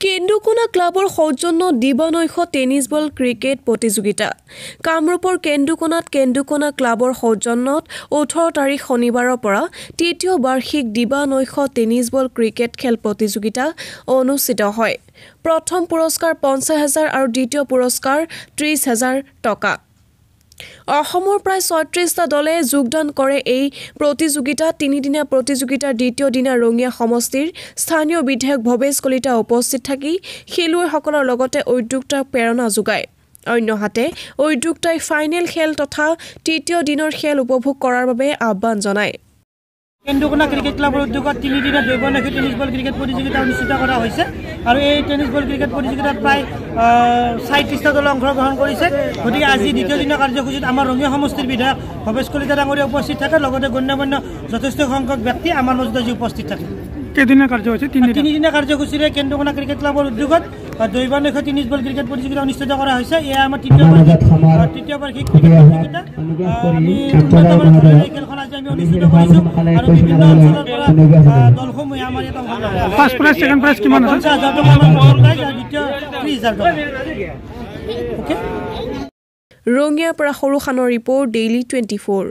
কেন্দুকোনা ক্লাবৰ সৌজন্যত দিবানৈশ tennis ball cricket প্ৰতিযোগিতা। কামৰূপৰ কেন্দুকোনাত কেন্দুকোনা ক্লাবৰ সৌজন্যত 18 তাৰিখ শনিবাৰৰ পৰা তৃতীয় বাৰ্ষিক দিবানৈশ টেনিছ বল ক্ৰিকেট খেল প্ৰতিযোগিতা অনুষ্ঠিত হয়। প্ৰথম পুৰস্কাৰ 50,000 আৰু দ্বিতীয় পুৰস্কাৰ 30,000 টকা। অসমৰ প্ৰায় 36টা দলে যোগদান কৰে এই প্ৰতিযোগিতাত। তিনিদিনীয়া প্ৰতিযোগিতাৰ দ্বিতীয় দিনা ৰঙিয়া সমষ্টিৰ স্থানীয় বিধায়ক ভৱেশ কলিতা উপস্থিত থাকি খেলুৱৈসকলৰ লগতে উদ্যোক্তাক প্ৰেৰণা যোগায়। অন্যহাতে উদ্যোক্তাই ফাইনেল খেল তথা তৃতীয় দিনৰ খেল উপভোগ কৰাৰ বাবে আহ্বান জনায়। কেন্দুকোনা ক্ৰিকেট ক্লাবৰ উদ্যোগত তিনিদিনীয়া দৈবনৈশ টেনিছ বল ক্ৰিকেট প্ৰতিযোগিতা অনুষ্ঠিত কৰা হৈছে আৰু এই টেনিছ বল ক্ৰিকেট প্ৰতিযোগিতাত প্ৰায় 37টা দলে অংশগ্ৰহণ কৰিছে। গতিকে আজি দ্বিতীয় দিনৰ কাৰ্যসূচীত আমাৰ ৰঙিয়া সমষ্টিৰ বিধায়ক ভৱেশ কলিতা ডাঙৰীয়া উপস্থিত থাকে, লগতে গণ্যমান্য যথেষ্ট সংখ্যক ব্যক্তি আমাৰ মাজত আজি উপস্থিত থাকে। কেইদিনীয়া কাৰ্যসূচী? তিনিদিনীয়া কাৰ্যসূচীৰে কেন্দুকোনা ক্ৰিকেট ক্লাবৰ উদ্যোগত দৈবানৈশ টেনিছ বল ক্ৰিকেট প্ৰতিযোগিতা অনুষ্ঠিত কৰা হৈছে। এয়া আমাৰ তৃতীয় বাৰ্ষিক ক্ৰিকেট প্ৰতিযোগিতা। আমি এই খেলখন আজি আমি অনুষ্ঠিত কৰিছোঁ আৰু বিভিন্ন অঞ্চলৰ পৰা দলসমূহে আমাৰ ইয়াত অংশগ্ৰহণ কৰিছে। ফাৰ্ষ্ট প্ৰাইজ, ছেকেণ্ড প্ৰাইজ কিমান আছে? 50,000 টকা আমাৰ প্ৰথম প্ৰাইজ আৰু দ্বিতীয় 30,000 টকা। অ'কে। ৰঙিয়াৰ পৰা সৰু খানৰ ৰিপৰ্ট, ডেইলি 24।